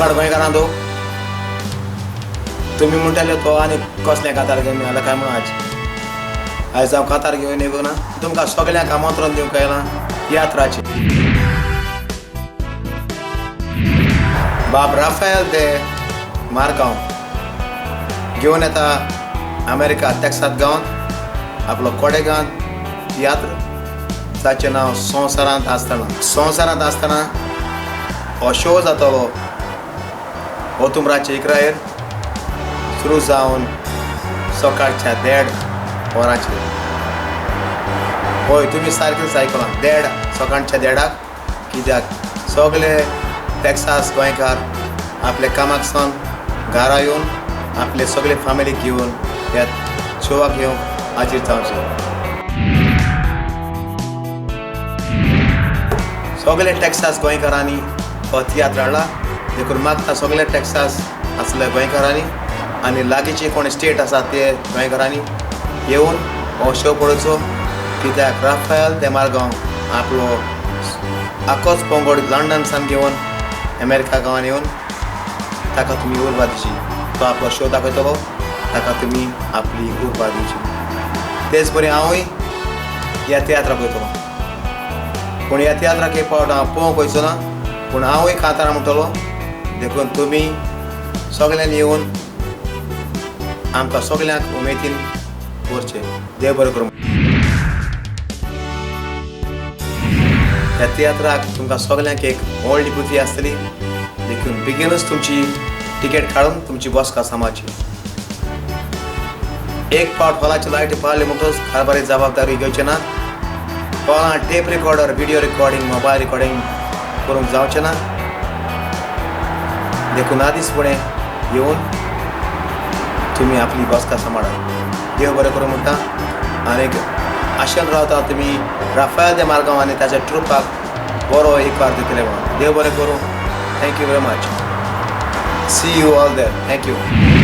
मुखार गोंयकारां दो तुमी म्हणटाले तो आनी कसलें कातार घेवन आयला काय म्हणून आज आयज हांव कातार घेवन येवंक ना, तुमकां सगल्यांक आमंत्रण दिवंक आयलां तियात्राचें. बाब राफायल दे मारगांव घेवन येता अमेरिका टॅक्सास गांवांत आपलो कोडेगांव तियात्र ताचें नांव संवसारांत आसतना. संवसारांत आसतना हो शो जातलो ओतुमराचे इकरायेर सुरू जावन सकाळच्या 1:30 वरांचेर. हय, तुमी सारकें आयकलां, 1:30, सकाळच्या 1:30. कित्याक सगळे टॅक्सास गोंयकार आपल्या कामाक सावन घरा येवन आपले सगळे फामिलीक घेवन ह्या शोवाक येवंक हाजीर जावचें. सगळे टॅक्सास गोंयकारांनी हो तियात्र हाडला, देखून मागता सगळे टॅक्सास आसल्या गोंयकारांनी आनी लागींचे कोण स्टेट आसा ते गोंयकारांनी येवन हो शो पळोवचो. कित्याक राफायल दे मारगांव आपलो आकोच पंगड लंडन सावन घेवन अमेरिका गांवान येवन ताका तुमी उर्बा दिवची. तो आपलो शो दाखयतलो, ताका तुमी आपली उर्बा दिवची. तेच परी हांवूय ह्या तियात्राक वयतलो, पूण ह्या तियात्राक एक फावट हांव पळोवंक वयचो ना, पूण हांवूय कांतारां म्हणटलो. देखून तुमी सगल्यांनी येवन आमकां सगल्यांक उमेदीन दवरचें. देव बरें करूं. ह्या तियात्राक तुमकां सगल्यांक एक व्हडली बुद्धी आसतली, देखून बेगीनूच तुमची टिकेट काडून तुमची बसका सांबाळची. एक फावट हॉलाची लायटी पावली म्हणटकच कारभारी जबाबदारी घेवचे ना. हॉलांत tape recorder, video recording, mobile recording करूंक जावचें ना, देखून आदींच फुडें येवन तुमी आपली बसका सांबाळात. देव बरें करूं म्हणटा आनीक आशेन रावता तुमी राफायल दे मारगांव आनी ताच्या ट्रुपाक बरो एक वार दितले म्हणून. देव बरें करूं. Thank you very much. See you all there. Thank you.